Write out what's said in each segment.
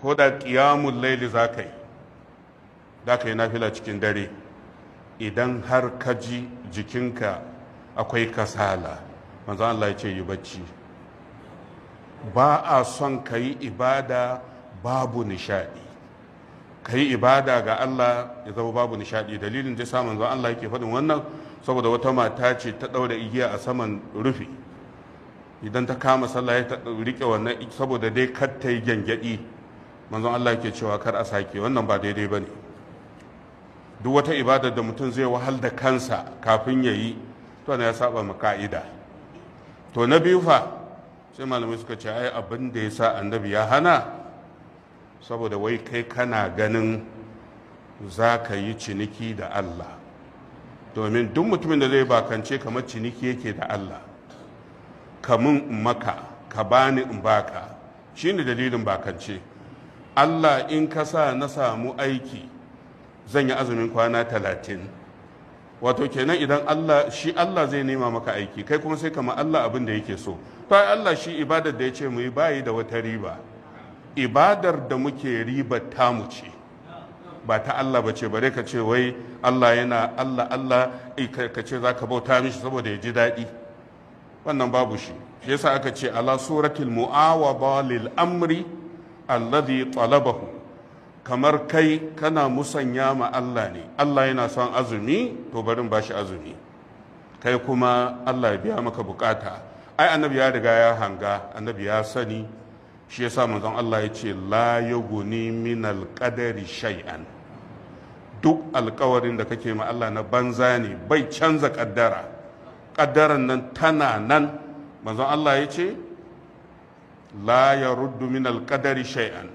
Ko da qiyamul laili za ka yi, za ka yi nafila cikin dare, idan har ka ji jikinka akwai kasala, manzon Allah ya ce yi bacci. Ba a son ka yi ibada babu nishadi, ka yi ibada ga Allah ya zama babu nishadi. Dalilin da sa manzon Allah yake faɗin wannan, saboda wata mata ce ta ɗaura igiya a saman rufi, idan ta kama sallah ya ta rike wannan saboda dai kar ta yi gyangyaɗi. Manzon Allah yake cewa kar a sake wannan, ba daidai ba ne. Duk wata ibada da mutum zai wahal da kansa kafin ya yi, to ya saba ma ka'ida. To na biyu fa, sai malamai suka ce ai abin da ya sa Annabi ya hana, saboda wai kai kana ganin za ka yi ciniki da Allah, domin duk mutumin da zai bakance kamar ciniki yake da Allah, kamun in maka, ka bani in baka, shine dalilin bakance. Allah, in ka sa na samu aiki, zan yi azumin kwana 30. Wato kenan idan Allah, shi Allah zai nema maka aiki, kai kuma sai kama Allah abin da yake so. To ai Allah shi ibadar da ya ce mu yi bayi da wata riba. Ibadar da muke riba tamu ce, ba ta Allah ba ce. Bare ka ce wai Allah yana Allah Allah, ka ce za ka bauta mishi saboda ya ji daɗi, wannan babu shi. Shi yasa aka ce ala suratil mu'awada lil amri alladhi talabahu, kamar kai kana musanya ma Allah ne. Allah yana son azumi, to barin bashi azumi, kai kuma Allah ya biya maka bukata. Ai Annabi ya riga ya hanga, Annabi ya sani. Shi yasa manzon Allah ya ce la yughni min alqadari shay'an. Duk alkawarin da kake ma Allah na banza ne, bai canza kaddara. Kaddaran nan tana nan. Manzon Allah ya ce la yaruddu min alqadari shay'an,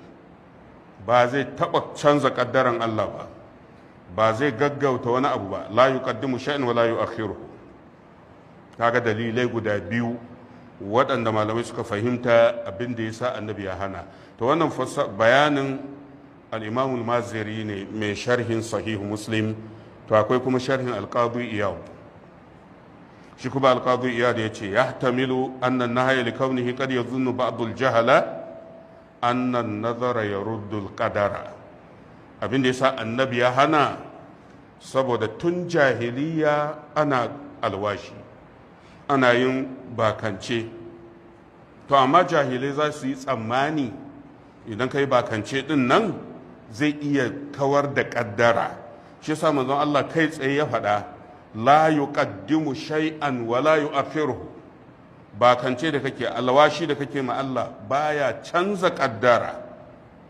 ba zai taba canza kaddaran Allah ba, ba zai gaggauta wani abu ba, la yuqaddimu shay'an wa la yu'akhiruhu. Kaga dalilai guda biyu waɗanda malamai suka fahimta abin da ya sa Annabi ya hana. To wannan bayanin al-Imamul Maziri ne, mai sharhin Sahihu Muslim. To akwai kuma sharhin Alqadi Iyad. Shi kuma Alqadi Iyad ya ce yahtamilu anna nahya li kaunihi qad yadhunnu ba'd al-jahala anna an-nazara yaruddu al-qadara. Abin da yasa Annabi ya hana, saboda tun jahiliya ana alwashi, ana yin bakance. To amma jahilai za su yi tsammani idan ka yi bakance din nan zai iya kawar da kaddara. Shi yasa manzon Allah kai tsaye ya faɗa la yuqaddimu shay'an wa la yu'akhiruhu. Bakance da kake, alwashi da kake ma Allah, baya canza kaddara.